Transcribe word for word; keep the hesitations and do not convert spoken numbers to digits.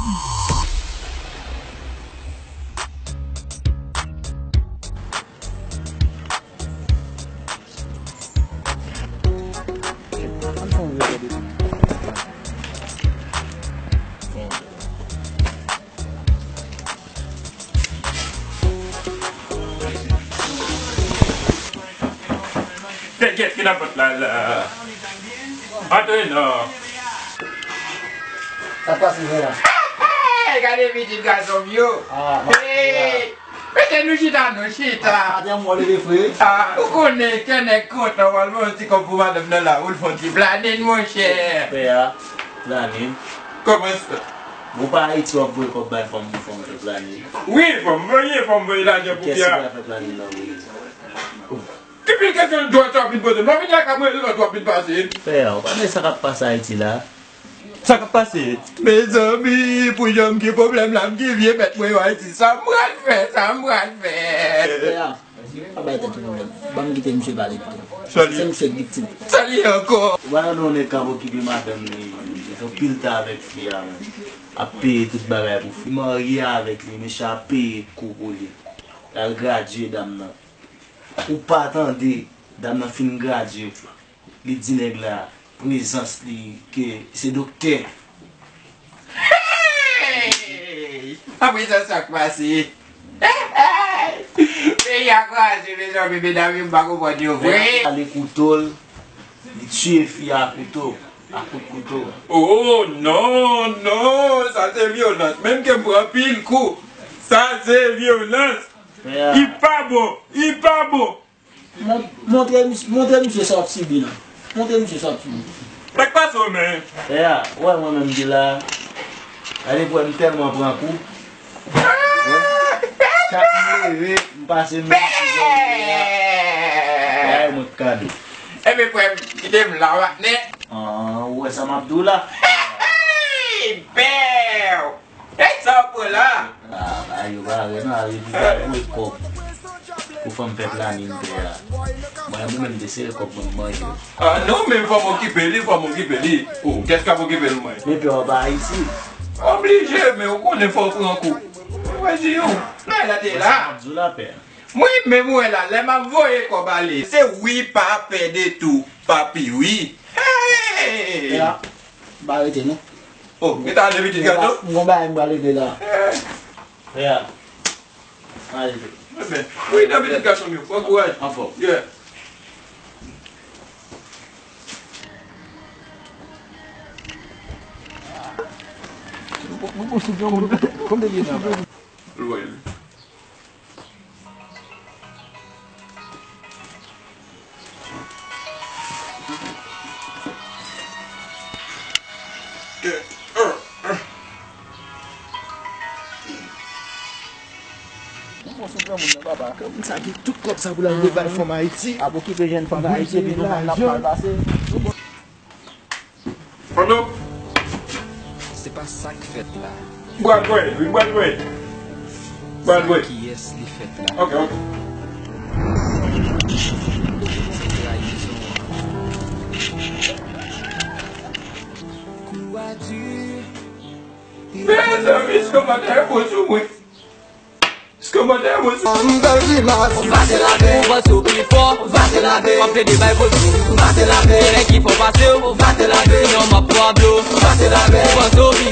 Tèt, kiyès ki nan pòt la, la? Antre non. Sa k pase, Jean? Hey, gade pitit gason m yo. Ah, hey, mete nou chita, nou chita. Atè mwen leve fre. Ah, ou konnen, kè nèg kontan, w al voye yon ti kòb pou madanm nan la, ou l fè yon ti planin, monchè. Pè a, planin. Kòman sa? Ou pa Ayiti, w ap voye kòb bay fanm pou fanm fè planin. Wi, fò m voye, fò m voye lajan pou Pè a. Kiyès ki pral fè planin nan voye? Ki pil kesyon lòt w ap vin poze m? Lè w vin lakay mwen, lòt w ap vin pase. Pè a, ou pa wè sa k ap pase Ayiti la? Sa k ap pase? Mezanmi, pou jan m gen pwoblèm la, m gen vye mèt mwen yo Ayiti. Sa m pral fè, sa m pral fè. Pè a, pa bay tèt ou pwoblèm. Ban m kite misye pale pito. Sa li? Se misye k viktim. Sa li ankò? Ou pa tande yon nèg k ap okipe madanm li, li fè pil tan avèk fi a, men ap peye tout bagay pou fi, marye avèk li, mesye ap peye kou pou li. L al gradye dam nan. Ou pa tande, dam nan fin gradye, li di nèg la prezans li ke se doktè. Hey! Apre sa, sa k pase? Hey! Peyi a kraze, mezanmi, medam yo, m pa konprann yo vre. Ale kouto l, li tiye fi a kouto, a kout kouto. Oh, non, non, sa se vyolans. Menm ke m pran pil kou, sa se vyolans. Li pa bon, li pa bon. Mon-, montre mis-, montre misye sa w ap sibi la. Montre misye sa w ap sibi. Sa k pase w menm? Pè a, ou wè mwen menm ki la. Gade frè m tèlman pran kou. Chak m leve, m pase menm ti zòn la. Bagay mwen k kale. Ebyen frè m, kite m la, patnè. An, ou wè sa m ap di w la? Hey! Bèw! Hey, sa w pran la? Ah, ba yo bare non, ale pou voye kòb pou fanm fè planin pè a. Mwen, mwen menm, m te sere kòb mwen, m manje. Ah, non, men fò m okipe li, fò m okipe li. Oh, kès k ap okipe l, mwen? Men pè a pa Ayiti. Oblije, men ou konnen fò w pran kou. Mwen di yon, lè la te la. Sa m ap di w la, pè a. Mwen menm, wè la, lè m ap voye kòb ale, se wi pa pè de tou, papi, wi. Hey! Pè a, pa rete non. Oh, rete ale pitit gato? M gon bagay m pral regle la. Frè, ale. Ebyen, wi, nan pitit gason m yo, pran kouraj. Anfòm. Yeah. Lwen. Mwen bon sou granmoun nan, papa. Granmoun sa gen tout kòb sa pou l al bay fanm Ayiti. Ap okipe jèn fanm Ayiti, epi nou menm n ap mal pase. Pardon? Se pa sa k fèt la. Bradway, wi, Bradway. Bradway. Sa kiyès li fèt la? Ok, ok. Se trayizon an. Kou a di. Mezanmi, se kòmantè yo sou mwen. Kòmantè mwen sou. M bèl grimas. Ou pa te lave. Ou panse w pi fò. Ou pa te lave. W ap plede bay vodou. Ou pa te lave. Gen nèg ki fè w pase w. Ou pa te lave. Sinon m ap pran dlo. Ou pa te lave. Ou panse w pi